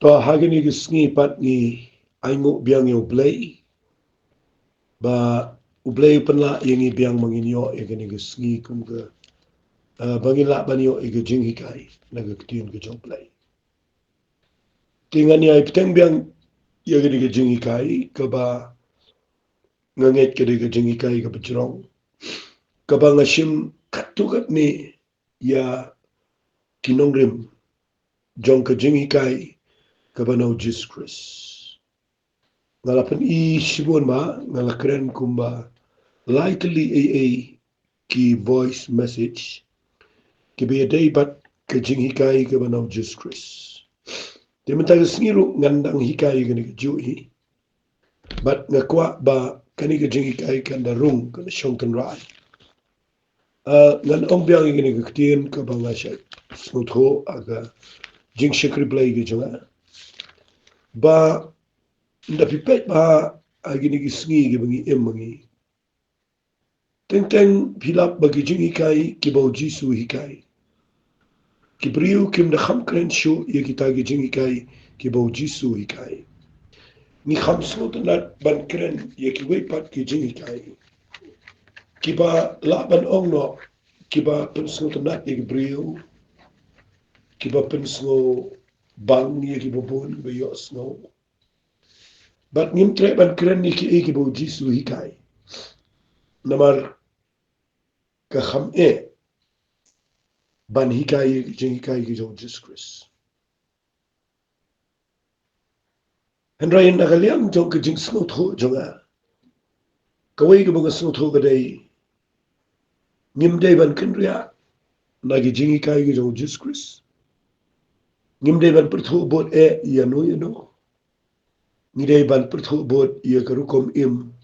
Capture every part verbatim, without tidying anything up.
To, ha kane ka sngi pat ngi ainguh biang ïa U Blei, ba U Blei u pynlah ïa ngi biang ba ngin ïoh ïa kane ka sngi kum ka, eh, ba ngin lah ban ïoh ïa ka jinghikai na ka ktien ka jong U Blei. Te ngan ïai bteng biang ïa kane ka jinghikai kaba nga ngeit ka dei ka jinghikai kaba jrong, kaba nga shim katto katne ïa ki nongrim jong ka jinghikai kaba na U Jisu Khrist. Nga la pyni shibun ba nga la kren kumba lai tylli ei ei ki voice message kiba ïadei bad ka jinghikai kaba na U Jisu Khrist. Te mynta ka sngi ruh ngan dang hikai kane kajuh hi. Bad nga kwah ba kane ka jinghikai kan da rung, kan da shong tynrai. Ah, ngan ong biang ïa kane ka ktien kaba nga shait sngewthuh ha ka jingshakri Blei ka jong nga. Ba ynda phi peit ba ha kine ki sngi kiba ngi im ma ngi, teng teng phi lap ba ki jinghikai kiba U Jisu u hikai, ki briew kim da kham kren shuh ïa kita ki jinghikai kiba U Jisu u hikai. Ngi kham sngewtynnat ban kren ïa kiwei pat ki jinghikai kiba lah ban ong noh kiba pynsngewtynnat ïa ki briew, kiba pynsngewbang ïa kiba bun, kiba ïohsngew. Bad ngim treh ban kren ïa kiei kiba U Jisu u hikai, namar ka kham eh ban hikai ïa ki jinghikai ki jong U Jisu Khrist. Hynrei na ka liang jong ka jingsngewthuh jong nga, kawei kaba nga sngewthuh ka dei, ngim dei ban kynriah na ki jinghikai ki jong U Jisu Khrist. Ngim dei ban pyrthuh bud eh ïano ïano. Ngi dei ban pyrthuh bud ïa ka rukom im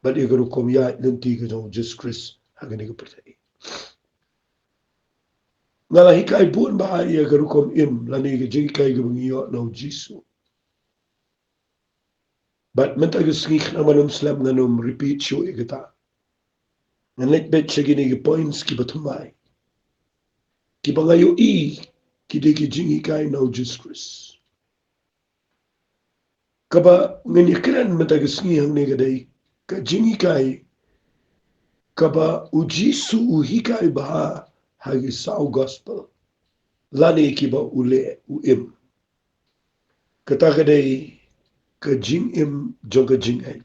bad ïa ka rukom ïaid lynti ka jong U Jisu Khrist ha kane ka pyrthei. Nga la hikai bun bha ïa ka rukom im lane ka jinghikai kaba ngi ïoh na U Jisu. Bad mynta ka sngi khnang ban ym slem ngan ym repeat shuh ïa kata. Ngan leit beit sha kine ki points kiba thymmai, kiba nga ïohi ki dei ki jinghikai na U Jisu Khrist. Kaba ngan ïakren mynta ka sngi hangne ka dei ka jinghikai kaba U Jisu u hikai bha ha ki saw gospel lane kiba u leh u im. Kata ka dei ka jingim jong ka jingngeit,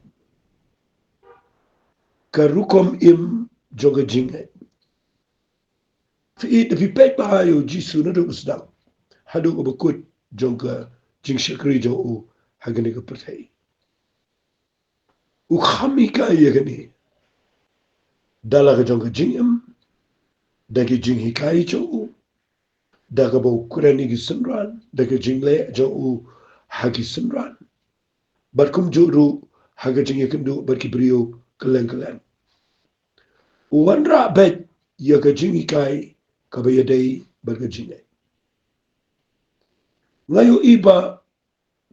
ka rukom im jong ka jingngeit. Phi ïohi, phi peit bha ïa U Jisu naduh ba sdang haduh kaba kut jong ka jingshakri jong u ha kane ka pyrthei. U kham hikai ïa kane da la ka jong ka jingim, da ki jinghikai jong u, da kaba u kren ïa ki synran, da ka jingleh jong u ha ki synran, bad kumjuh ruh ha ka jingïakynduh bad ki briew kylleng kylleng. U wanrah beit ïa ka jinghikai kaba ïadei bad ka jingngeit. Nga ïohi ba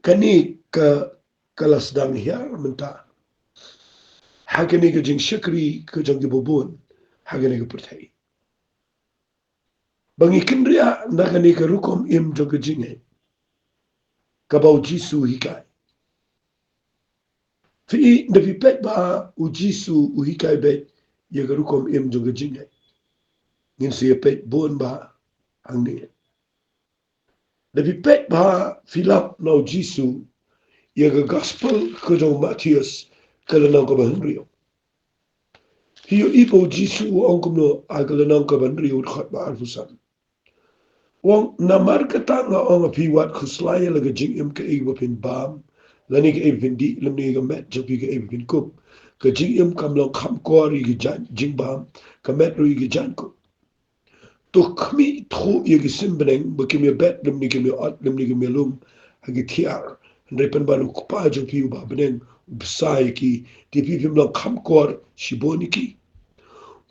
kane ka, ka la sdang hiar mynta ha kane ka jingshakri ka jong kiba bun ha kane ka pyrthei, ba ngi kynriah na kane ka rukom im jong ka jingngeit kaba U Jisu u hikai. Phi ïohi, ynda phi peit bha, U Jisu u hikai beit ïa ka rukom im jong ka jingngeit. Ngin sa ïa peit bun bha hangne. Ynda phi peit bha, phi lap na U Jisu ïa ka gospel ka jong u Mathaios, ka lynnong kaba hynriew. Phi ïohi ba U Jisu u ong kumno ha ka lynnong kaba hynriew, dkhot ba arphew san. U ong, namar kata nga ong ha phi, wat khuslai ïa la ka jingim, kaei ba phin bam lane kaei ba phin dih, lymne ka met jong phi kaei ba phin kup. Ka jingim kam long kham kor ïa ki jaiñ jingbam, ka met ruh ïa ki jaiñ kup. To khmih thuh ïa ki sim bneng ba kim ïa bet lymne kim ïa ot lymne kim ïa lum ha ki thiar. Hynrei pynban U Kpa jong phi uba ha bneng u bsa ïa ki. Te phi phim long kham kor shibun ïa ki.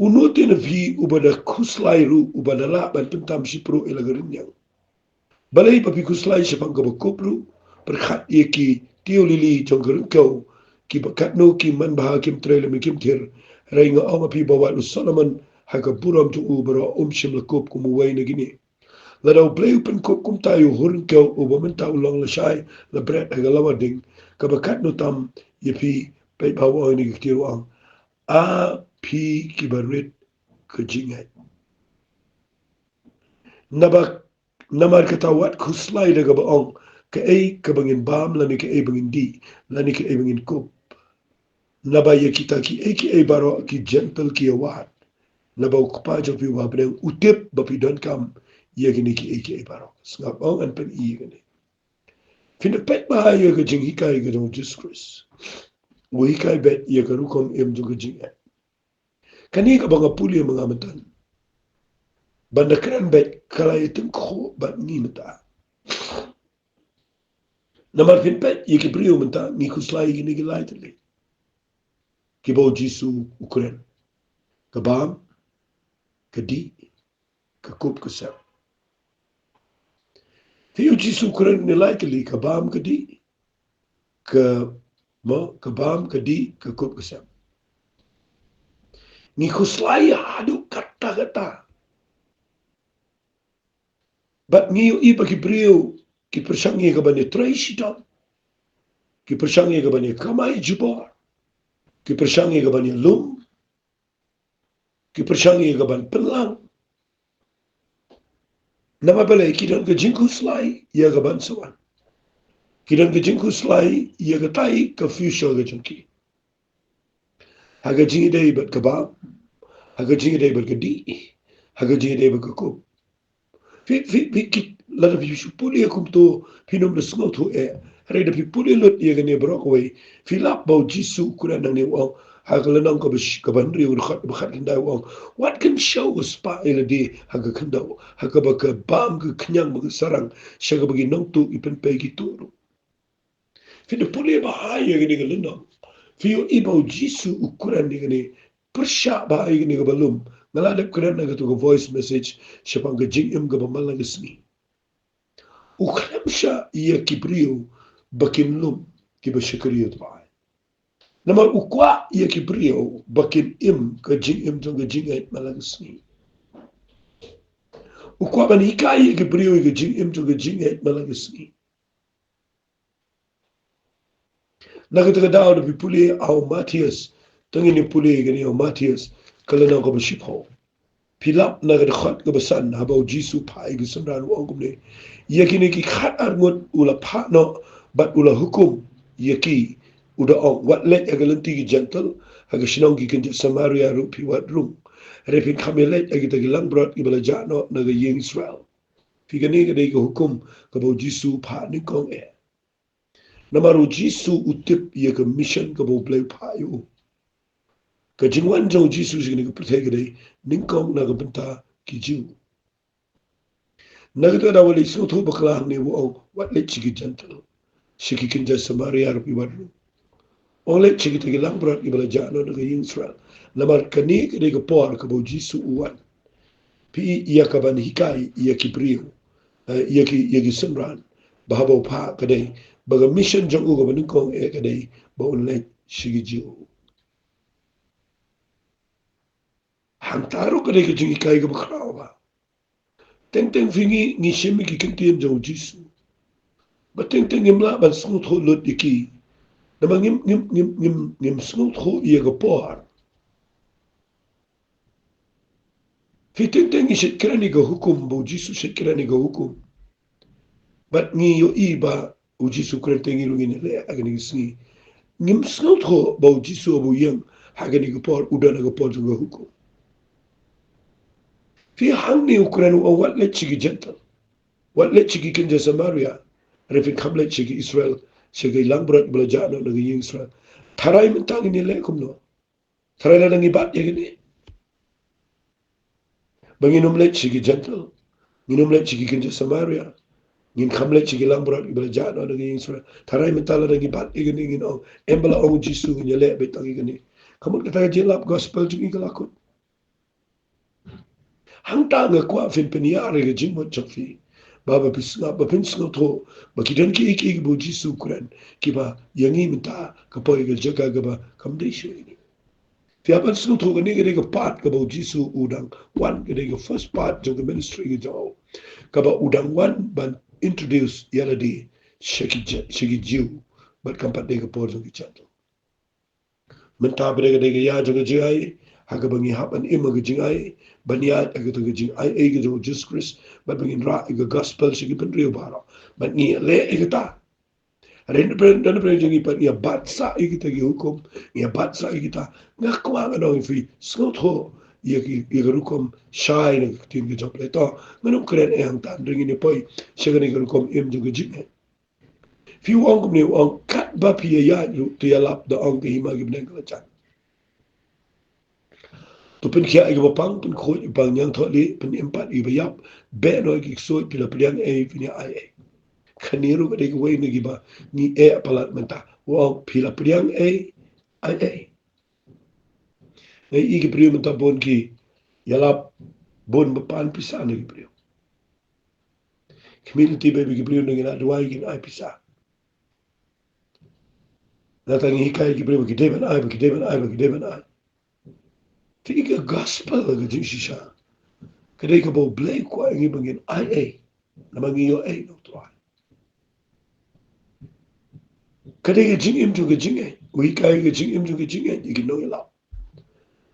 Uno te na phi uba da khuslai ruh, uba da lah ban pyntam shipruh ïa la ka rynïeng, balei ba phi khuslai shaphang kaba kup ruh? Pyrkhat ïa ki tiew lili jong ka ryngkew, kiba katno ki manbha, kim trei lymne kim thir. Hynrei nga ong ha phi ba wat u Solomon ha ka burom jong u baroh um shym la kup kum uwei na kine. Lada U Blei u pynkup kumta ïa u hur ryngkew uba mynta u long lashai la bret ha ka lawa ding, kaba katno tam ïa phi, peit ba u ong ïa kine ki ktien u ong, A phi kiba rit ka jingngeit. Naba, namar kata wat khuslai da kaba ong, kaei kaba ngin bam lane kaei ba ngin dih, lane kaei ba ngin kup. Naba ïa kita kiei kiei baroh ki Jentil ki ïawad. Naba U Kpa jong phi uba ha bneng u tip ba phi donkam ïa kine kiei kiei baroh. Sngap, ong ngan pyni ïa kane. Phin da peit bha ïa ka jinghikai ka jong u Jisu Khrist. U hikai beit ïa ka rukom im jong ka jingngeit. Kane kaba nga pule ma nga mynta, ban da kren beit ka la ïatyngkhuh bad ngi mynta. Namar phin peit ïa ki briew mynta, ngi khuslai ïa kine ki lai tylli kiba u Jisu u kren. Ka bam, ka dih, ka kup ka sem. Phi, u Jisu u kren ïa kine lai tylli, ka bam, ka dih, ka, mo, ka bam, ka dih, ka kup ka sem. Ngi khuslai haduh katta katta. Bad ngi ïohi ba ki briew ki pyrshang ïa ka ban ïatrei shitom. Ki pyrshang ïa ka ban ïakamai jubor. Ki pyrshang ïa ka ban ïalum. Ki pyrshang ïa ka ban pynlang. Namar balei? Ki don ka jingkhuslai ïa ka ban sa wan. Ki don ka jingkhuslai ïa katai ka future ka jong ki. Ha ka jingïadei bad ka bam, ha ka jingïadei bad ka dih, ha ka jingïadei bad ka kup. Phi, phi, phi, ki, lada phi shu pule kumto, phin ym da sngewthuh eh. Hynrei da phi pule lut ïa kane baroh kawei, phi lap ba u Jisu u kren nangne u ong, ha ka lynnong kaba sh-, kaba hynriew, dkhot ba khatkhyndai u ong, wat kynshew ka spah ïa lade ha ka khyndew, ha kaba ka bam ka khñiang bad ka sarang, sha kaba ki nongtuh ki pynpei ki tuh ruh. Phi da pule bha ïa kane ka lynnong, phi ïohi ba u Jisu u kren ïa kane, pyrshah bha ïa kane kaba lum. Nga la dep kren na kato ka voice message shaphang ka jingim kaba man la ka sngi. U khlem shah ïa ki briew ba kin lum, kiba shakri ïa u trai. Namar u kwah ïa ki briew ba kin im ka jingim jong ka jingngeit man la ka sngi. U kwah ban hikai ïa ki briew ïa ka jingim jong ka jingngeit man la ka sngi. Na kata ka daw da phi pule ha u Mathaios, tang ngin ïa pule kane ha u Mathaios, ka lynnong kaba shiphew. Phi lap na ka dkhot kaba san, haba u Jisu u phah ïa ki synran u ong kumne. Ïa kine ki khatar ngut u la phah noh bad u la hukum ïa ki, u da ong, wat leit ha ka lynti ki Jentil, ha ka shnong ki kynja Samaria ruh phi wat rung. Hynrei phin kham ïaleit ha kita ki langbrot kiba la jah noh na ka ïing Israel. Phi, kane ka dei ka hukum kaba u Jisu u phah nyngkong eh. Namar u Jisu u tip ïa ka mission kaba u Blei u phah ïa u. Ka jingwan jong u Jisu sha kane ka pyrthei ka dei nyngkong na ka bynta ki Jiw. Na kata ka daw wat leit sngewthuh bakla hangne u ong, wat leit sha ki Jentil, sha ki kynja Samaria ruh phi wat rung. Ong leit sha kita ki langbrot kiba la jah noh na ka ïing Israel. Namar kane ka dei ka por kaba u Jisu u wan. Phi, ïa ka ban hikai ïa ki briew, eh, ïa ki, ïa ki synran, ba haba u phah ka dei ba ka mission jong u kaba nyngkong eh ka dei ba un leit sha ki Jiw. Hangta ruh ka dei ka jinghikai kaba khraw bha. Teng teng phi, ngi, ngi shim ïa ki ktien jong u Jisu, bad teng teng ngim lah ban sngewthuh lut ïa ki. Namar ngim, ngim, ngim, ngim, ngim sngewthuh ïa ka por. Phi, teng teng ngi shait kren ïa ka hukum, ba u Jisu u shait kren ïa ka hukum, bad ngi ïohi ba u Jisu u kren te ngi ruh ngin ïaleh ha kane ka sngi. Ngim sngewthuh ba u Jisu haba u ïeng ha kane ka por u don ha ka por jong ka hukum. Phi, hangne u kren u ong wat leit sha ki Jentil, wat leit sha ki kynja Samaria, hynrei phin kham leit sha ki Israel, sha ki langbrot ba la jah noh na ka ïing Israel. Tharai mynta ngin ïaleh kumno? Tharai lada ngi bat ïa kane, ba ngin ym leit sha ki Jentil, ngin ym leit sha ki kynja Samaria, ngin kham leit sha ki langbrot kiba la jah noh na ka ïing Israel. Tharai mynta lada ngi bat ïa kane ngin ong, em ba la ong u Jisu ngin ïaleh beit tang ïa kane. Ka mut kata ka jinglap gospel jong ngi ka la kut. Hangta nga kwah phin pynïar ïa ka jingmut jong phi, ba, ba phi sngap, ba phin sngewthuh ba ki don kiei kiei kiba u Jisu u kren, kiba ïa ngi mynta ka poi ha ka jaka kaba kam dei shuh ïa ngi. Te hap ban sngewthuh kane ka dei ka part kaba u Jisu u dang wan, ka dei ka first part jong ka ministry ka jong u, kaba u dang wan ban introduce ïa lade sha ki Je-, sha ki Jiw, bad kam pat dei ka por jong ki Jentil. Mynta pat ka dei ka ïa jong ka jingai, ha kaba ngi hap ban im ha ka jingai, ban ïa ha ka jingaiei ka jong u Jisu Khrist, bad ba ngin rah ïa ka gospel sha ki bynriew baroh, bad ngi leh ïa kata. Hynrei don, don, don, jong ngi pat ngi ïa bat sah ïa kita ki hukum, ngi ïa bat sah ïa kita. Nga kwah ngan ong ïa phi, sngewthuh ïa ki, ïa ka rukom shai na ka ktien ka jong U Blei. To, ngan ym kren ei hangta, hynrei ngin ïa poi sha kane ka rukom im jong ka jingngeit. Phi ong kumne, u ong, katba phi ïaid ruh, to ïalap, da ong ka hima ki bneng ka la jan. To pynkhiah ïa kiba pang, pynkhuid ïa kiba pang ñiangthohlieh, pynim pat ïa kiba ïap, beh noh ïa ki ksuid, phi la pdiang ei, phin ïa ai ei. Kane ruh ka dei kawei na kiba ngi eh palat mynta. U ong phi la pdiang ei, ai ei. Nga ïohi ki briew mynta bun ki ïalap bun ba pan pisa na ki briew. Ki mih lynti ba ki briew nang ïa duwai kin ai pisa. Nangta ngi hikai ki briew ba ki dei ban ai, ba ki dei ban ai, ba ki dei ban ai. Te ka gospel ka jingshisha ka dei kaba U Blei u kwah ïa ngi ba ngin ai ei. Namar ngi ïoh ei na U Trai. Ka dei ka jingim jong ka jingngeit. U hikai ka jingim jong ka jingngeit ïa ki nongïalap.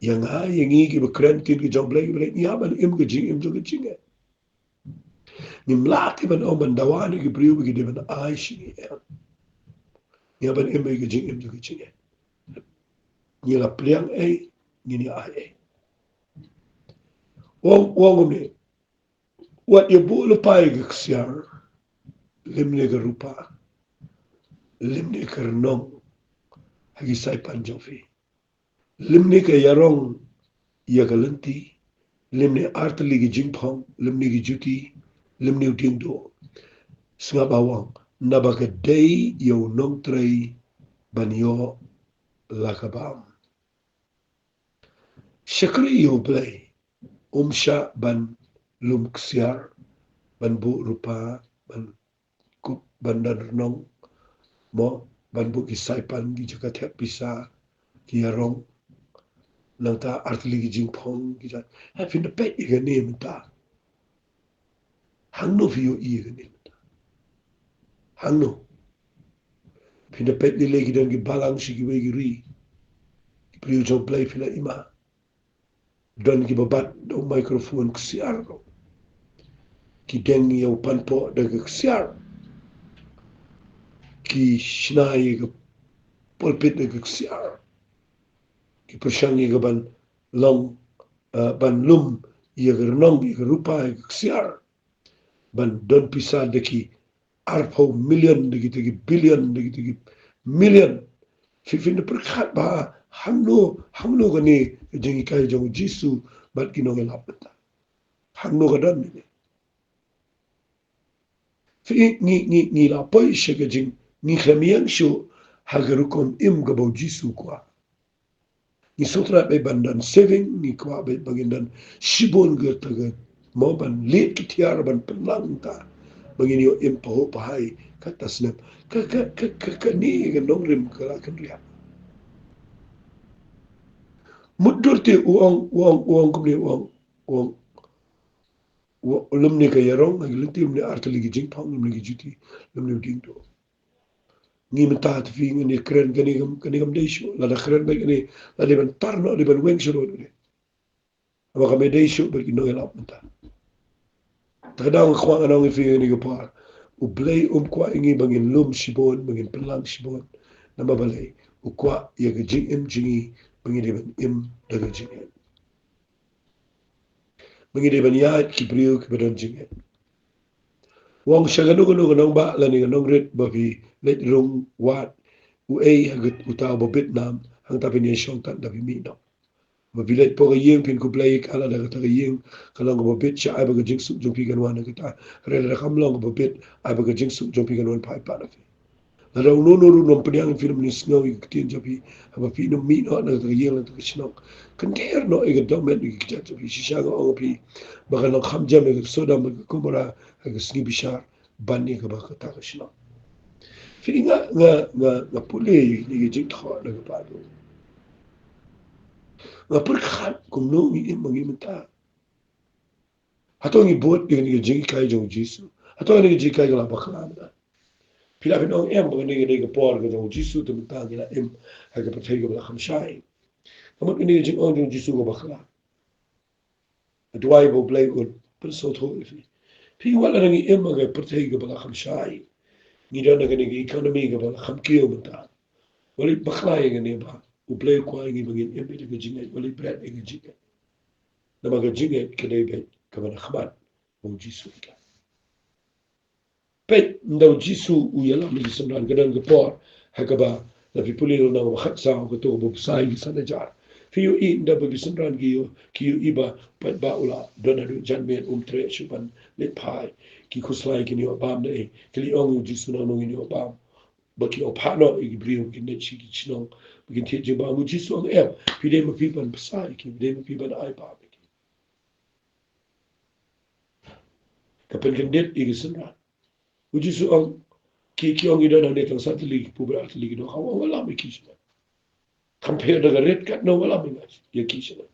Ïa nga, ïa ngi kiba kren ktien ka jong U Blei, U Blei, ngi hap ban im ka jingim jong ka jingngeit. Ngim lah te ban ong ban dawa na ki briew ba ki dei ban ai sha ngi, eh. Ngi hap ban im ïa ka jingim jong ka jingngeit. Ngi la pdiang ei, ngin ïa ai ei. U ong, u ong kumne, wat ïa buh lypa ïa ka ksiar, lymne ka rupa, lymne ka rnong ha ki saipan jong phi. Lymne ka ïarong ïa ka lynti, lymne artylli ki jingphong, lymne ki juti, lymne u diengduh. Sngap ba u ong, naba ka dei ïa u nongtrei ban ïoh la ka bam. Shakri ïa U Blei, um shah ban lum ksiar, ban buh rupa, ban kup, ban don rnong, mo, ban buh ki saipan, ki jaka thep pisa, ki ïarong, nangta artylli ki jingphong, ki jaka. Ha, phin da peit ïa kane mynta. Hangno phi ïohi ïa kane mynta? Hangno? Phin da peit lei lei ki don ki balang sha kiwei ki ri. Ki briew jong U Blei phi la ïohi ma. Don kiba bat da u microphone ksiar. Ki deng ïa u panpoh da ka ksiar. Ki shna ïa ka pulpit da ka ksiar. Ki pyrshang ïa ka ban long, eh, ban lum ïa ka rnong, ïa ka rupa, ïa ka ksiar. Ban don pisa da ki arphew million, da kita ki billion, da kita ki million. Phi, phin da pyrkhat ba hangno, hangno kane ka jinghikai jong U Jisu bad ki nongïalap mynta? Hangno ka don kane? Phi, ngi, ngi, ngi la poi sha ka jing, ngi khlem ïeng shuh ha ka rukom im kaba U Jisu u kwah. Ngi sngewthuh ba ban don saving, ngi kwah ba, ba ngin don shibun ka ta ka, mo, ban leit ki tiar ban pynlang ta ba ngin ïoh im pahuh pahai kata snem. Ka, ka, ka, ka, kane ka nongrim ka la kynriah. Mutdur te u ong, u ong, u ong kumne, u ong, u ong, u ong, lymne ka ïarong ha ki lynti, lymne artylli ki jingphong, lymne ki juti, lymne u diengduh. Ngi mynta te phi, ngan ïa kren kane kam, kane kam dei shuh. Lada kren beit kane, la dei ban tar noh, dei ban weng shuh ruh kane. Haba kam dei shuh bad ki nongïalap mynta. Te ka daw nga kwah ngan ong ïa phi kane ka por, U Blei um kwah ïa ngi ba ngin lum shibun, ba ngin pynlang shibun. Namar balei? U kwah ïa ka jingim jong ngi ba ngi dei ban im da ka jingngeit. Ba ngi dei ban ïaid ki briew kiba don jingngeit. U ong sha kano kano ka nongbah lane ka nongrit ba phi leit rung wad uei ha uta uba bit nam, hangta phin ïashong tang da phi mih noh. Ba phi leit hapoh ka ïing phin khublei ïa ka, lada kata ka ïing ka long kaba bit, sha ai ba ka jingsuk jong phi kan wan na kata. Hynrei lada kam long kaba bit, ai ba ka jingsuk jong phi kan wan phai pat na phi. Lada uno uno ruh un ym pdiang, phin ym sngew ïa ka ktien jong phi, haba phin ym mih noh na kata ka ïing, na kata ka shnong. Kyndit noh ïa ka dohmed ïa ka kjat jong phi. Shisha nga ong ïa phi ba kan long kham jem ïa ka Sodom bad ka Gomorrah ha ka sngi bishar ban ïa kaba kata ka shnong. Phi, nga, nga, nga, nga pule ïa ka jingthoh na ka Baibl. Nga pyrkhat kumno ngi im ma ngi mynta. Hato ngi bud ïa kane ka jinghikai jong u Jisu? Hato kane ka jinghikai ka la bakla mynta? Phi lah ban ong em ba kane ka dei ka por ka jong u Jisu te mynta ngi la im ha ka pyrthei kaba la kham shai. Ka mut kane ka jingong jong u Jisu ka bakla. Ka duwai ba U Blei un pynsngewthuh ïa phi. Phi, wat la ngi im ha ka pyrthei kaba la kham shai, ngi don ha kane ka economy kaba la kham kiew mynta, wat la bakla ïa kane ba U Blei u kwah ïa ngi ba ngin im ïa ka jingngeit, wat la bret ïa ka jingngeit. Namar ka jingngeit ka dei beit kaba na khmat ba u Jisu u hikai. Peit, ynda u Jisu u ïalam ïa ki synran, ka don ka por ha kaba, lada phi pule lynnong ba khatsaw, kato kaba u bsa ïa ki san hajar. Phi ïohi ynda ba ki synran ki ïoh, ki ïohi ba u paidbah u la don haduh janmiet, um treh shuh ban leit phai. Ki khuslai kin ïoh bam ne em? Ki la ong ïa u Jisu, nangno ngin ïoh bam? Ba ki ong, phah noh ïa ki briew kin leit sha ki shnong ba kin thied jingbam. U Jisu u ong, em, phi dei ma phi ban bsa ïa ki, phi dei ma phi ban ai bam ïa ki. Ka pynkyndit ïa ki synran. U Jisu u ong, ki, ki ong ngi don hangne tang san tylli ki kpu bad ar tylli ki dohkha. U ong, wat lam ïa ki sha ngan. Compare da ka rit katno, wat lam ïa ki sha ngan.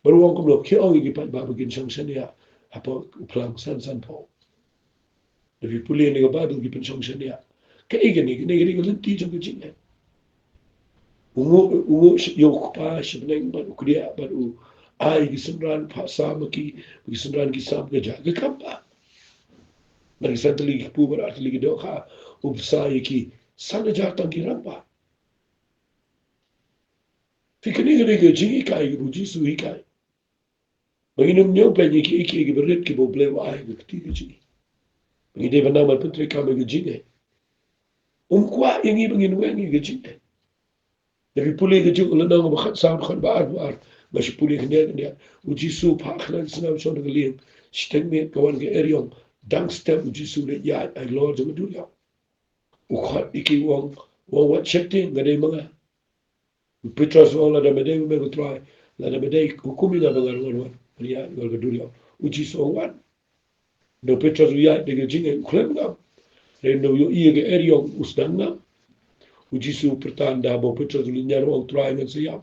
Bad u ong kumno? Ki ong ïa ki paidbah ba kin shong shaniah hapoh u phlang san sanphew. Lada phi pule ïa kane ka Baibl, ki pynshong shaniah. Kaei kane? Kane ka dei ka lynti jong ka jingngeit. U nguh, u nguh ïa u kpa sha bneng bad u kdiah bad u ai ïa ki synran, phah sam ïa ki, ba ki synran ki sam ka jaka ka kam ba. Bad ki san tylli ki kpu bad ar tylli ki dohkha, u bsa ïa ki san hajar tang ki rangbah. Phi, kane ka dei ka jinghikai kaba u Jisu u hikai. Ba ngin ym ñiewbeiñ ïa kiei kiei kiba rit kiba U Blei u ai ha ka kti ka jong ngi. Ba ngi dei ban nang ban pyntreikam ïa ka jingngeit. Um kwah ïa ngi ba ngin weng ïa ka jingngeit. Lada phi pule ka jinglynnong ba khatsaw, dkhot ba ar, ba ar, nga shu pule khyndiat khyndiat. U Jisu u phah khlem snam shong na ka lieng. Shiteng miet ka wan ka eriong. Dang step u Jisu u leit ïaid halor jong ka duriaw. U khot ïa ki, u ong, u ong, wat sheptieng, nga dei ma nga. U Petros u ong, lada me dei ma me ko Trai, lada me dei, hukum ïa nga ba ngan wan, wan ïaid halor ka duriaw. U Jisu u ong, wan. Ynda u Petros u ïaid da ka jingngeit, u khlem ngam. Hynrei ynda u ïohi ïa ka eriong, u sdang ngam. U Jisu u pyrta, ynda haba u Petros u lynñiar, u ong, Trai, ngan sa ïap.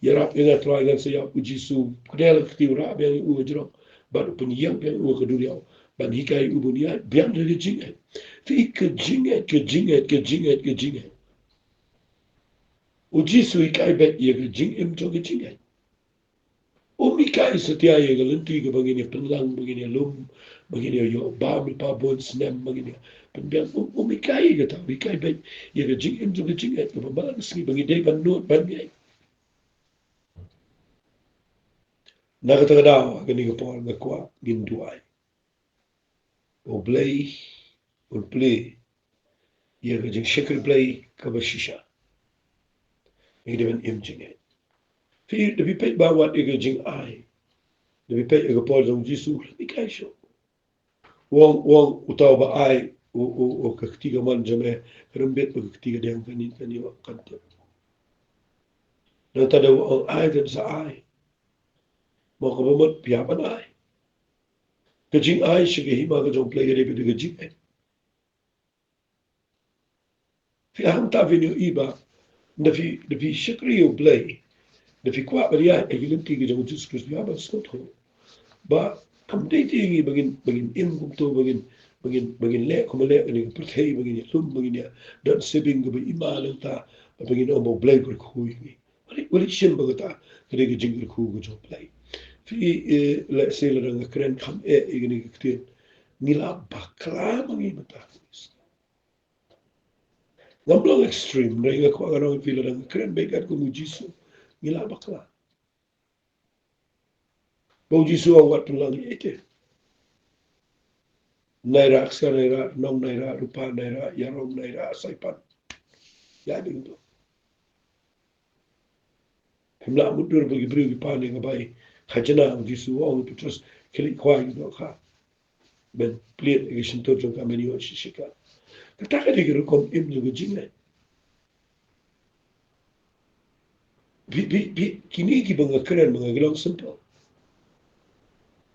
Ïarap ïa nga Trai, ngan sa ïap. U Jisu u kdel ha ka kti, u rah biang ïa u hajrong bad u pynïeng biang ïa u ha ka duriaw ban hikai ïa u ban ïaid biang da ka jingngeit. Phi, ka jingngeit, ka jingngeit, ka jingngeit, ka jingngeit. U Jisu u hikai beit ïa ka jingim jong ka jingngeit. Um hikai satia ïa ka lynti kaba ngin ïa pynlang, ba ngin ïa lum, ba ngin ïa ïoh bam lypa bun snem, ba ngin ïa pynbiang. Um, um hikai ïa kata, u hikai beit ïa ka jingim jong ka jingngeit kaba man la ka sngi ba ngi dei ban nud ban ngeit. Na kata ka daw, ha kane ka por nga kwah ngin duwai ba U Blei un plie ïa ka jingshakri Blei kaba shisha. Ngi dei ban im jingngeit. Phi, lada phi peit ba wat ïa ka jingai, lada phi peit ïa ka por jong u Jisu, lada phi hikai shuh. U ong, u ong, uta uba ai, u, u, u, ka kti ka mon jong me ka rymbit bad ka kti ka dieng, kane, kane, kan tip. Nangta da u ong, ai, kan sa ai. Mo, kaba mut phi hap ban ai. Ka jingai sha ka hima ka jong U Blei ka dei beit ka jingngeit. Phi, hangta phin ïohi ba, lada phi, lada phi shakri ïa U Blei, lada phi kwah ban ïaid ha ki lynti ki jong u Jisu Khrist, phi hap ban sngewthuh ba kam dei te ïa ngi ba ngin, ba ngin im kumto, ba ngin, ba ngin, ba ngin leh kumba leh kane ka pyrthei, ba ngin ïalum, ba ngin ïa don saving kaba hima lyngba, ba ngin ong ba U Blei u kyrkhu ïa ngi. Wat leh, wat leh shim ba kata ka dei ka jingkyrkhu ka jong U Blei. Phi, eh, lehse lada nga kren kham eh ïa kane ka ktien, ngi la bakla ma ngi mynta. Ngam long extreme, hynrei nga kwah ngan ong ïa phi, lada nga kren beit kat kum u Jisu, ngi la bakla. Ba u Jisu u ong wat pynlang ïa ite. Naira ksiar, naira nong, naira rupa, naira ïarom, naira saipan. Ïa ding to. Phim lah mutdur ba ki briew ki pan ïa ka bai khajna, u Jisu u ong ïa u Petros, khie leit khwai ki dohkha. Ban plied ïa ka shyntur jong ka, men ïoh shi shika. Kata ka dei ka rukom im jong ka jingngeit. Phi, phi, phi, kine kiba nga kren ma nga ki long simple.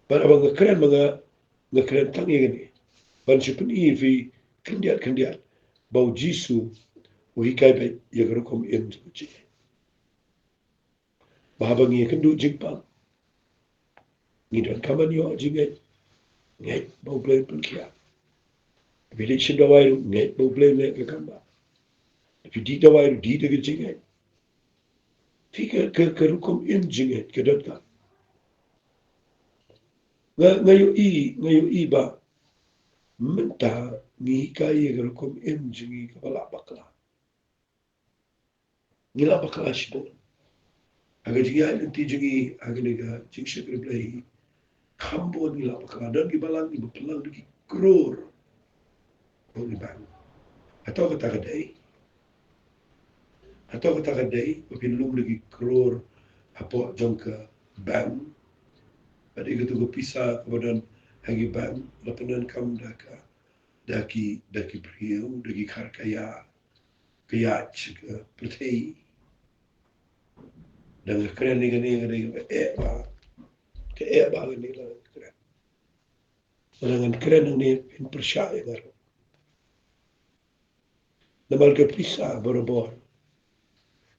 Bad haba nga kren ma nga, nga kren tang ïa kane ban shu pyni ïa phi khyndiat khyndiat ba u Jisu u hikai beit ïa ka rukom im jong ka jingngeit. Ba haba ngi ïakynduh jingpang, ngi donkam ban ïoh jingngeit. Ngeit ba U Blei un pynkhiah. Phi leit shim dawai ruh, ngeit ba U Blei un leh ka kam ba. Phi dih dawai ruh, dih da ka jingngeit. Phi ka, ka, ka rukom im jingngeit ka donkam. Nga, nga ïohi, nga ïohi ba mynta ngi hikai ïa ka rukom im jong ngi kaba la bakla. Ngi la bakla shibun. Ha ka jingïaid lynti jong ngi, ha kane ka jingshakri Blei, kham bun ngi la bakla. Don ki balang kiba pynlong da ki klur ha ki bank. Hato kata ka dei? Hato kata ka dei ba pynlong da ki klur hapoh jong ka bank? Bad ïa katu ka pisa kaba don ha ki bank la pyndonkam da ka, da ki, da ki briew, da ki kharkhaia, ka ïaid ka pyrthei. Dang kren ïa kane, kane ka eh ba, ka eh ba kane la kren. Lada ngan kren hangne phin pyrshah ïa nga ruh. Namar ka pisa barabor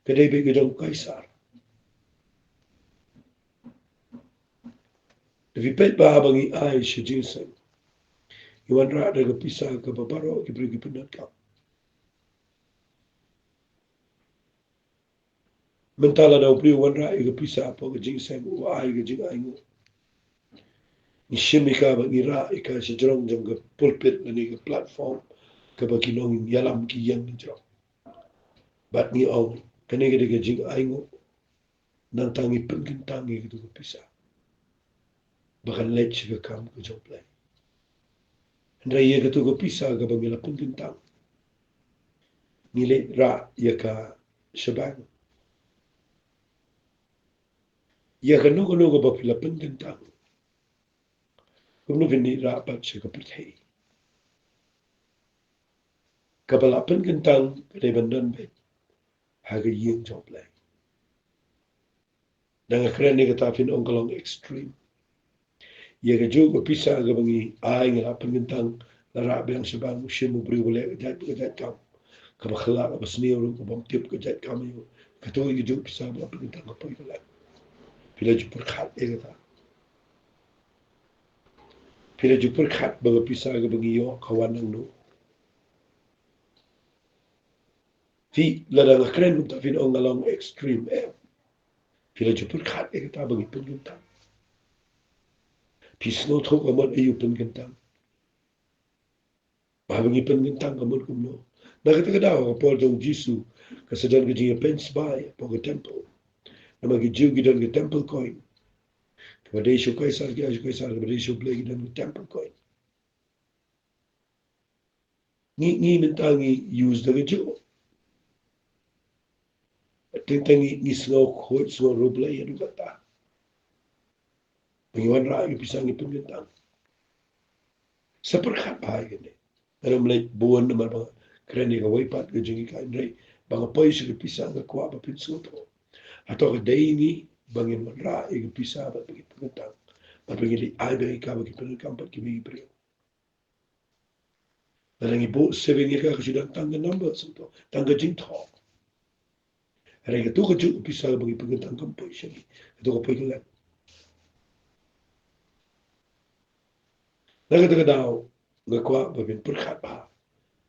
ka dei beit ka jong u Kaisar. Te phi peit ba haba ngi ai sha jingseng, ngi wanrah da ka pisa kaba baroh ki briew ki pyndonkam. Mynta lada u briew u wanrah ïa ka pisa hapoh ka jingseng, u ai ka jingainguh, ngi shim ïa ka bad ngi rah ïa ka sha jrong jong ka pulpit lane ka platform kaba ki nongïalam ki ïeng na jrong. Bad ngi ong, kane ka dei ka jingainguh. Nangta ngi pynkyntang ïa katu ka pisa ba kan leit sha ka kam ka jong U Blei. Hynrei ïa katu ka pisa kaba ngi la pynkyntang, ngi leit rah ïa ka sha bank. Ïa kano kano kaba phi la pynkyntang, kumno phin leit rah pat sha ka pyrthei? Kaba la pynkyntang ka dei ban don beit ha ka ïing jong U Blei. Dang kren ïa kata phin ong ka long extreme. Ïa kajuh ka pisa kaba ngi ai, ngi la pynkyntang, la rah biang sha bank, u shim u briew ba leh ka jait, ka jait kam kaba khlak, kaba sniew ruh, kaba ym tip ka jait kam aïu. Kato ïa kajuh ka pisa ba la pynkyntang ka poi ka lait. Phi la ju pyrkhat ïa kata? Phi la ju pyrkhat ba ka pisa kaba ngi ïoh ka wan nangno? Phi, lada nga kren kumta phin ong nga long extreme, em. Phi la ju pyrkhat ïa kata ba ngi pynkyntang? Phi sngewthuh ka mut aïu pynkyntang? Ba haba ngi pynkyntang ka mut kumno? Na kata ka daw ha ka por jong u Jisu ka sa don ka jingïapeiñ sbai hapoh ka temple. Namar ki Jiw ki don ka temple coin. Kaba dei sha u Kaisar ki ai sha u Kaisar, kaba dei sha U Blei ki don ka temple coin. Ngi, ngi mynta ngi use da kajuh. Teng teng ngi, ngi sngew khuid, sngew riewblei haduh katta. Ngi wanrah ïa ki pisa ngi pynkyntang. Sa pyrkhat bha ïa kane. Ngan ym leit bun namar ba nga kren ïa kawei pat ka jinghikai, hynrei ba nga poi sha ka pisa nga kwah ba phin sngewthuh. Hato ka dei ngi ba ngin wanrah ïa ka pisa bad ba ngin pynkyntang, bad ba ngin leit ai biang ïa ka ba ki pyndonkam bad kiwei ki briew? Lada ngi buh saving ïa ka, ka shu don tang ka number sngewthuh, tang ka jingthoh. Hynrei kato kajuh ka pisa ba ngi pynkyntang kam poi sha ngi, kato ka poi ka lait. Na kata ka daw nga kwah ba phin pyrkhat bha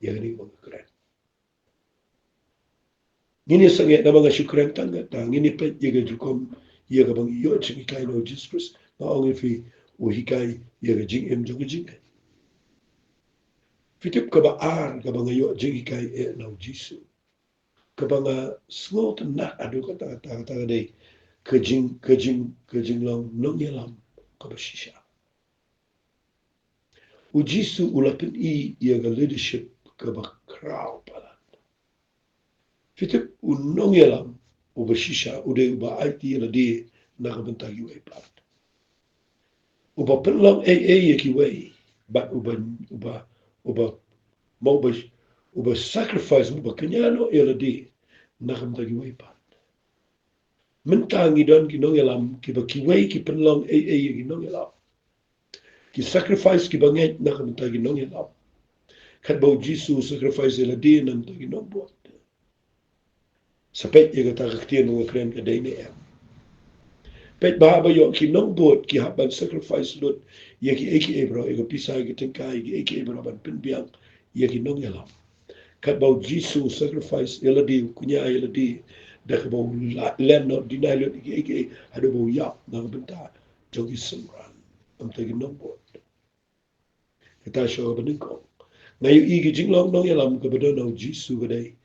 ïa kane ba nga kren. Ngin ïa sangeh, namar nga shu kren tang kata, ngin ïa peit ïa ka rukom ïa kaba ngi ïoh jinghikai na u Jisu Khrist. Nga ong ïa phi, u hikai ïa ka jingim jong ka jingngeit. Phi tip kaba ar kaba nga ïoh jinghikai eh na u Jisu, kaba nga sngewtynnat haduh katta katta, ka dei ka jing, ka jing, ka jinglong nongïalam kaba shisha. U Jisu u la pyni ïa ka leadership kaba khraw palat. Phi tip, u nongïalam uba shisha u dei uba aiti ïa lade na ka bynta kiwei pat. Uba pynlong ei ei ïa kiwei, bad uba, uba, uba, ma uba, uba sacrifice, uba kñia noh ïa lade na ka bynta kiwei pat. Mynta ngi don ki nongïalam kiba kiwei ki pynlong ei ei ïa ki nongïalam. Ki sacrifice kiba ngeit na ka bynta ki nongïalam. Katba u Jisu u sacrifice ïa lade na ka bynta ki nongbud. Sa peit ïa kata ka ktien ba nga kren ka dei ne em. Peit ba haba ïoh ki nongbud ki hap ban sacrifice lut ïa kiei kiei baroh, ïa ka pisa, ïa ki tyngka, ïa kiei kiei baroh ban pynbiang ïa ki nongïalam. Katba u Jisu sacrifice ïa lade, u kñia ïa lade, da kaba u la-, len noh, deny lut ïa kiei kiei, haduh ba u ïap na ka bynta jong ki synran, ym tang ki nongbud. Kata shuh kaba nyngkong. Nga ïohi ka jinglong nongïalam kaba don ha u Jisu ka dei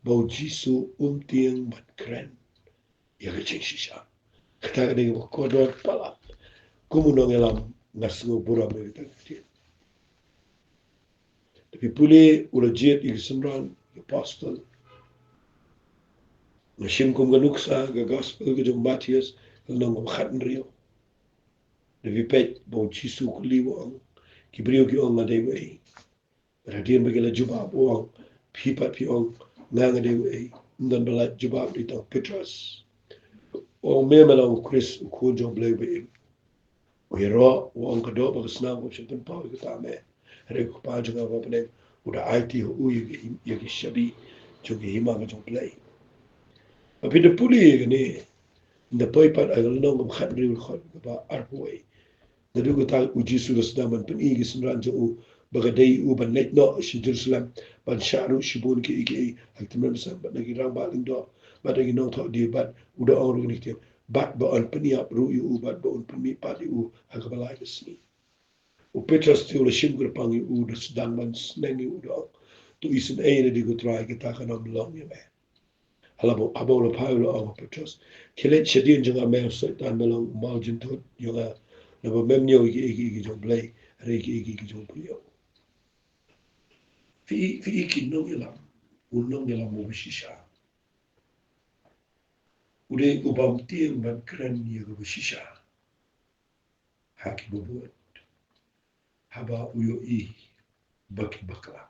ba u Jisu um tieng ban kren ïa ka jingshisha. Kata ka dei kaba kordor palat. Kum u nongïalam nga sngew burom ïa kata ka ktien. Te phi pule, u la jied ïa ki synran, ïa ki apostol. Nga shim kum ka nuksa ka gospel ka jong u Mathaios, ka lynnong kaba khathynriew. Te phi peit ba u Jisu u kylli, u ong, ki briew ki ong nga dei uei. Bad hadien ba ki la jubab, u ong, phi pat phi ong nga, nga dei uei. Ym don ba la jubab, dei tang u Petros. U ong, me, me long u Khrist, u Khun jong u Blei uba im. U ïaroh, u ong, ka doh bad ka snam kam shym pynpaw ïa kata, me. Hynrei u Kpa jong nga uba ha bneng u da aiti ha u ïa ki, ïa ki shabi jong ka hima ka jong u Blei. Haba phi da pule ïa kane, nda poi pat ha ka lynnong kaba khathynriew, dkhot kaba arphew wei. Naduh kata u Jisu u la sdang ban pyni ïa ki synran jong u ba ka dei u ban leit noh sha Jerusalem, ban shah ruh shibun kiei kiei ha ki tymmen basan, bad na ki rangbah lyngdoh, bad na ki nongthoh die, bad u da ong ruh kine ki ktien, bad ba yn pynïap ruh ïa u, bad ba un pynmihpat ïa u ha kaba lai ka sngi. U Petros te u la shim kyrpang ïa u, da sdang ban sneng ïa u, da ong, to isynei ïa lade ko Trai, kata kan ym long ïa me. Haba u, haba u la phai, u la ong, Petros, khie leit shadien jong nga, me u Soitan, me long u mawjynthut jong nga, naba mem ñiew ïa kiei kiei ki jong u Blei, hynrei ïa kiei kiei ki jong u briew. Phi i, phi i, ki nongïalam, u nongïalam uba shisha u dei u bym tieng ban kren ïa kaba shisha ha kiba bud, haba u ïohi ba ki bakla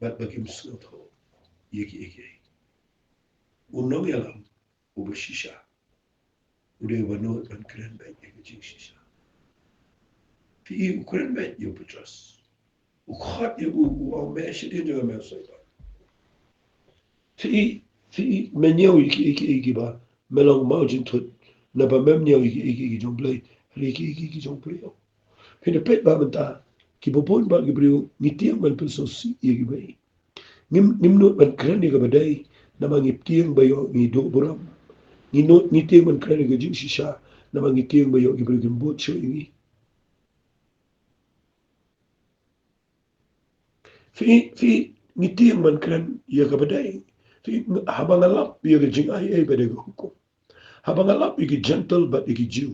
bad ba kim sngewthuh ïa kiei kiei. U nongïalam uba shisha u dei uba nud ban kren beit ïa ka jingshisha. Phi i, u kren beit ïa u Petros. U khot ïa u, u ong, me shadien jong nga, me u Soitan. Phi i, phi i, me ñiew ïa kiei kiei kiba, me long u mawjynthut, naba mem ñiew ïa kiei kiei ki jong u Blei, hynrei ïa kiei kiei ki jong u briew. Phin da peit ba mynta kiba bun bha ki briew ngi tieng ban pynsngewsih ïa kiwei. Ngim, ngim nud ban kren ïa kaba dei, namar ngi tieng ba ïoh ngi duh burom. Ngi nud, ngi tieng ban kren ïa ka jingshisha, namar ngi tieng ba ïoh ki briew kin bud shuh ïa ngi. Phi, phi, ngi tieng ban kren ïa kaba dei. Phi, haba nga lap ïa ka jingaiei bad ïa ka hukum, haba nga lap ïa ki Jentil bad ïa ki Jiw,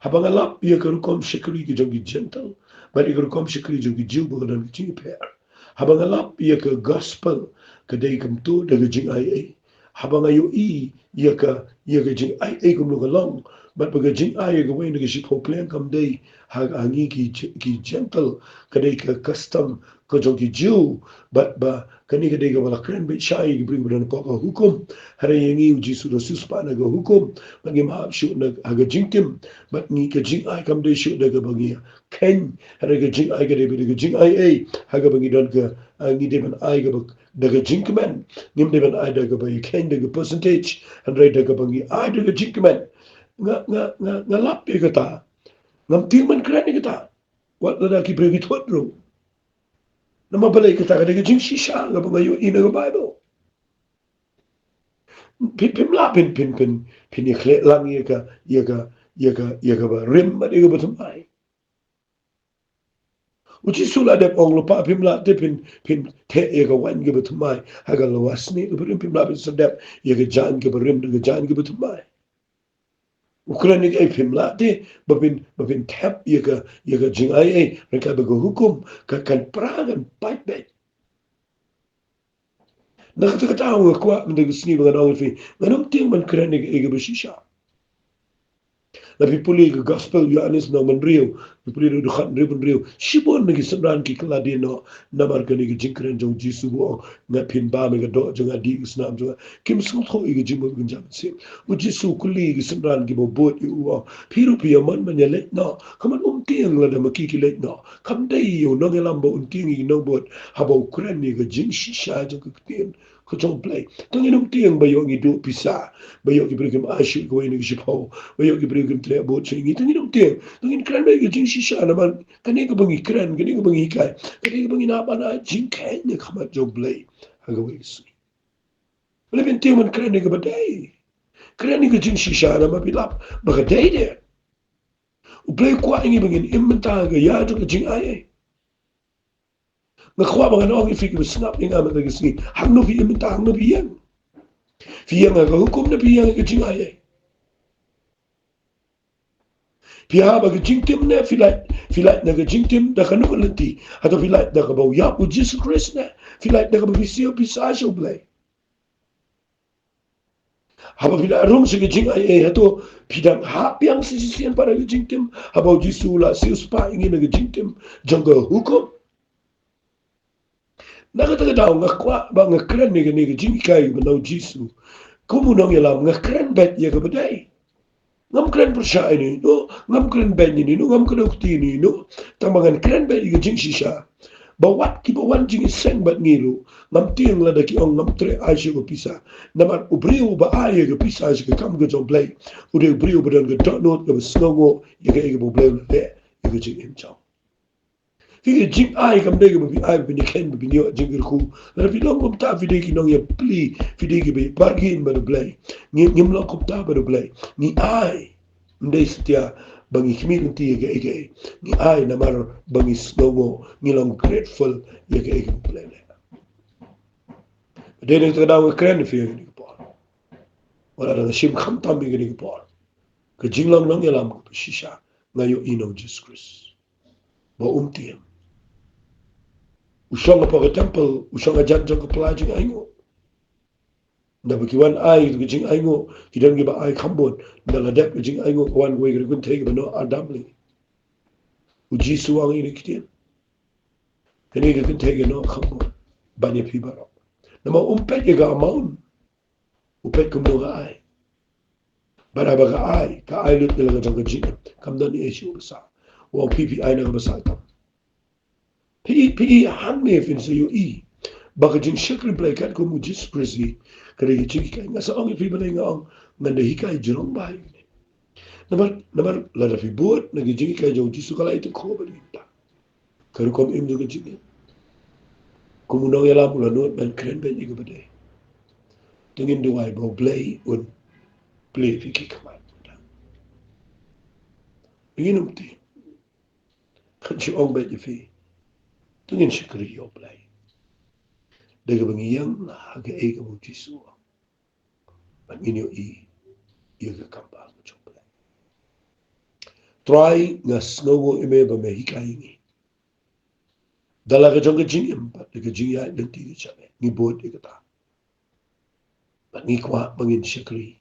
haba nga lap ïa ka rukom shakri ka jong ki Jentil bad ïa ka rukom shakri jong ki Jiw, ba ka don ka jingïapher. Haba nga lap ïa ka gospel, ka dei kumto da ka jingaiei. Haba nga ïohi ïa ka, ïa ka jingaiei kumno ka long, bad ba ka jingai ïa kawei na ka shiphew pliang kam dei ha, ha ngi ki Je-, ki Jentil, ka dei ka custom ka jong ki Jiw, bad ba kane ka dei kaba la kren beit shai ïa ki briew ba don hapoh ka hukum. Hynrei ïa ngi u Jisu u da siewspah na ka hukum, bad ngim hap shuh na, ha ka jingtim, bad ngi ka jingai kam dei shuh da kaba ngi ïa kheiñ, hynrei ka jingai ka dei beit da ka jingaiei, ha kaba ngi don ka, ah, ngi dei ban ai kaba da ka jingkmen. Ngim dei ban ai da kaba ïa kheiñ, da ka percentage, hynrei da kaba ngi ai da ka jingkmen. Nga, nga, nga, nga lap ïa kata. Ngam tieng ban kren ïa kata wat lada ki briew ki thut ruh. Namar balei? Kata ka dei ka jingshisha kaba nga ïohi na ka Baibl. Phin, phim lah phin, phin, phin, phin ïakhleh lang ïa ka, ïa ka, ïa ka, ïa kaba rim bad ïa kaba thymmai. U Jisu u la dep ong, lypa, phim lah te phin, phin theh ïa ka waiñ kaba thymmai ha ka lywa snieh kaba rim, phim lah phin sa dep ïa ka jaiñ kaba rim da ka jaiñ kaba thymmai. U kren ïa kaei? Phim lah te ba phin, ba phin thep ïa ka, ïa ka jingaiei ryngkat bad ka hukum, ka, kan pra, kan pait beit. Na kata, kata nga kwah mynta ka sngi ba ngan ong ïa phi, ngan ym tieng ban kren ïa kaei kaba shisha. Lada phi pule ka gospel u Ïoannis lynnong ba hynriew, phi pule ruh dkhot hynriew, ba hynriew, shibun na ki synran ki kylla die noh namar kane ka jingkren jong u Jisu ba u ong, nga, phin bam ïa ka doh jong nga, dih ïa ka snam jong nga. Kim sngewthuh ïa ka jingmut kynja mynsiem. U Jisu u kylli ïa ki synran kiba bud ïa u, u ong, phi ruh phi ïamon ban ïaleit noh? Kumno ym tieng lada ma ki ki leit noh? Kam dei ïa u nongïalam ba un tieng ïa ki nongbud haba u kren ïa ka jingshisha jong ka ktien ka jong U Blei. Tang ngin ym tieng ba ïoh ngi duh pisa, ba ïoh ki briew kim ai shuh kawei na ki shiphew, ba ïoh ki briew kim treh bud shuh ïa ngi. Tang ngin ym tieng, tang ngin kren beit ïa ka jingshisha namar kane kaba ngi kren, kane kaba ngi hikai, kane kaba ngi nang ban ai jingkheiñ ha khmat jong U Blei ha kawei ka sngi. Balei phin tieng ban kren ïa kaba dei? Kren ïa ka jingshisha namar phi lap ba ka dei de. U Blei u kwah ïa ngi ba ngin im mynta ha ka ïa jong ka jingai ei. Nga kwah ba ngan ong ïa phi kiba sngap ïa nga mynta ka sngi, hangno phi im mynta, hangno phi ïeng? Phi ïeng ha ka hukum ne phi ïeng ha ka jingai ei? Phi hap ha ka jingtim ne phi lait, phi lait na ka jingtim da kano ka lynti? Hato phi lait da kaba u ïap U Jisu Khrist ne phi lait da kaba phi siew pisa sha U Blei? Haba phi la rung sha ka jingai ei, hato phi dang hap biang shisien pat ha ka jingtim haba U Jisu u la siew spah ïa ngi na ka jingtim jong ka hukum? Na kata ka daw nga kwah ba nga kren ïa kane ka jinghikai ba na U Jisu. Kum u nongïalam nga kren beit ïa kaba dei. Ngam kren pyrshah ïa ino ino, ngam kren beiñ ïa ino ino, ngam kdew kti ïa ino ino. Tang ba ngan kren beit ïa ka jingshisha ba wat kiba wan jingïaseng bad ngi ruh, ngam tieng lada ki ong ngam treh ai shuh ka pisa. Namar u briew uba ai ïa ka pisa sha ka kam ka jong U Blei u dei u briew uba don ka dohnud kaba sngewnguh ïa kaei kaba U Blei u la leh ïa ka jingim jong u. Phi, ka jingai kam dei kaba phi ai ba phin ïakheiñ, ba phin ïoh jingkyrkhu. Lada phi long kumta phi dei ki nongïapli, phi dei kiba ïabargain bad U Blei. Ngi, ngim long kumta bad U Blei. Ngi ai ym dei satia ba ngi khmih lynti ïa kaei kaei. Ngi ai namar ba ngi sngewnguh, ngi long grateful ïa kaei kaba U Blei u leh. Dei na kata ka daw nga kren ïa phi ha kane ka por. Wat la dang shim khamtam ïa kane ka por, ka jinglong nongïalam kaba shisha nga ïohi na U Jisu Khrist ba um tieng. U shong hapoh ka temple, u shong hajan jong ka pla jingainguh. Naba ki wan ai ka jingainguh, ki don kiba ai kham bun. Naba la dep ka jingainguh ka wan kawei ka kynthei kaba noh ar damli. U Jisu u ong ïa ki ktien, kane ka kynthei ka noh kham bun ban ïa phi baroh. Namar um peit ïa ka amount, u peit kumno ka ai. Bad haba ka ai, ka ai lut na la ka jong ka jingim, kam don ei shuh ba sah. U ong phi, phi ai na kaba sah tam. Phi, phi hangne phin sa ïohi ba ka jingshakri Blei katkum U Jisu Khrist hi ka dei ka jinghikai. Nga sa ong ïa phi balei nga ong ngan da hikai jrong bha ïa kane. Namar, namar lada phi bud na ka jinghikai jong U Jisu ka la ïatyngkhuh bad ngi mynta. Ka rukom im jong ka jingim. Kum u nongïalam u la nud ban kren beit ïa kaba dei. To ngin duwai ba U Blei un plie ïa phi ki khmat. Ngin ym tieng. Ngan shu ong beit ïa phi, to ngin shakri ïa U Blei da kaba ngi ïeng ha kaei kaba U Jisu u ong. Bad ngin ïohi ïa ka kam ba ka jong U Blei. Trai, nga sngewnguh ïa me ba me hikai ïa ngi da la ka jong ka jingim bad da ka jingïaid lynti ka jong me. Ngi bud ïa kata. Bad ngi kwah ba ngin shakri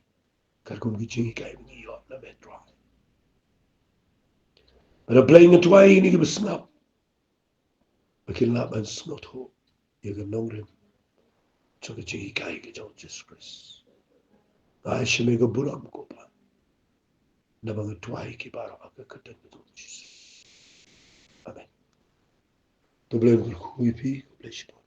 katkum ki jinghikai ba ngi ïoh na me, Trai. Bad A Blei, nga duwai ïa kine kiba sngap ba kin lah ban sngewthuh ïa ka nongrim jong ka jinghikai ka jong U Jisu Khrist. Nga ai sha me ka burom, ko Pa, naba nga duwai ïa ki baroh ha ka kyrteng ka jong U Jisu. Amen. To U Blei un kyrkhu ïa phi. God bless you.